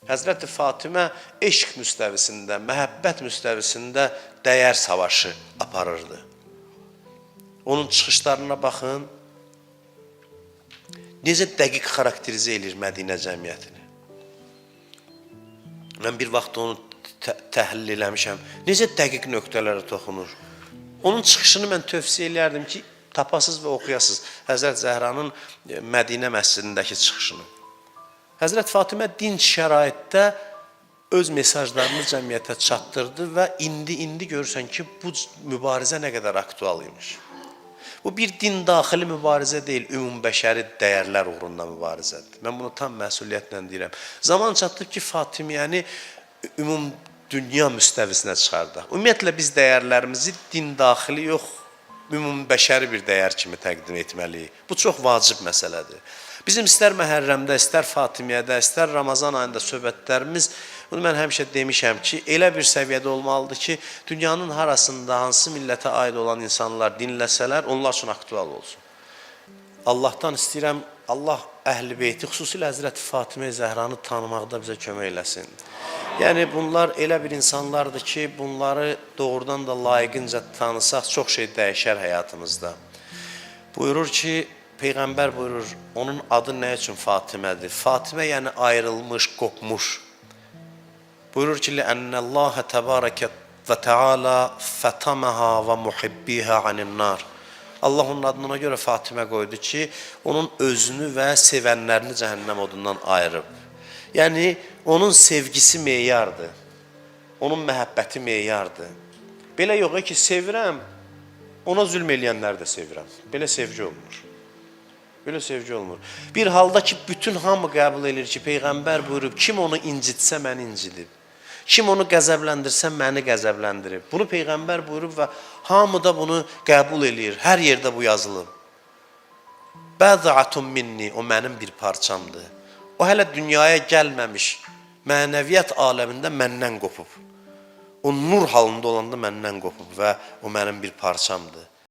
Həzrəti Fatimə eşq müstəvisində, məhəbbət müstəvisində dəyər savaşı aparırdı. Onun çıxışlarına baxın. Necə dəqiq xarakterizə eləyir Mədinə cəmiyyətini. Mən bir vaxt onu təhlil eləmişəm. Necə dəqiq nöqtələrə toxunur. Onun çıxışını mən tövsiyə eləyərdim ki, tapasız və oxuyasız. Həzrət Zəhranın Mədinə məscidindəki çıxışını. Həzrət Fatimə dinc şəraitdə öz mesajlarını cəmiyyətə çatdırdı və indi görürsən ki, bu mübarizə nə qədər aktual imiş. Bu bir din daxili mübarizə deyil, ümumbəşəri dəyərlər uğrunda mübarizədir. Mən bunu tam məsuliyyətlə deyirəm. Zaman çatdı ki, Fatimiyəni ümum dünya müstəvisinə çıxardaq. Ümumiyyətlə biz dəyərlərimizi din daxili yox, ümumbəşəri bir dəyər kimi təqdim etməliyik. Bu çox vacib məsələdir. Bizim istər Məhərrəmdə, istər Fatimiyyədə, istər Ramazan ayında söhbətlərimiz, bunu mən həmişə demişəm ki, elə bir səviyyədə olmalıdır ki, dünyanın harasında hansı millətə aid olan insanlar dinləsələr, onlar üçün aktual olsun. Allahdan istəyirəm, Allah Əhl-i Beyti, xüsusilə Həzrəti Fatimə Zəhranı tanımaqda bizə kömək eləsin. Yəni bunlar elə bir insanlardır ki, bunları doğrudan da layiqincə tanısaq çox şey dəyişər həyatımızda. Buyurur ki, Peyğəmbər buyurur, onun adı nə üçün Fatimədir? Fatimə yəni ayrılmış, qopmuş. Buyurur ki, "Lənnəllaha təbarəkə və təala fətamaha və muhibbiha anin-nar." Allah onun adını ona görə Fatimə qoydu ki, onun özünü və sevənlərini cəhənnəm odundan ayırıb. Yəni onun sevgisi meyardır. Onun məhəbbəti meyardır. Belə yox ki, sevirəm, ona zülm eləyənləri də sevirəm. Belə sevgi olmur. Belə sevgi olmur. Bir halda ki, bütün hamı qəbul eləyir ki, Peyğəmbər buyurub, kim onu incitsə məni incidib. Kim onu qəzəbləndirsə məni qəzəbləndirib. Bunu Peyğəmbər buyurub və hamı da bunu qəbul eləyir. Hər yerdə bu yazılıb. Bəzatun minni, o mənim bir parçamdır. O hələ dünyaya gəlməmiş, mənəviyyat aləmində məndən qopub. O nur halında olanda məndən qopub və o mənim bir parçamdır.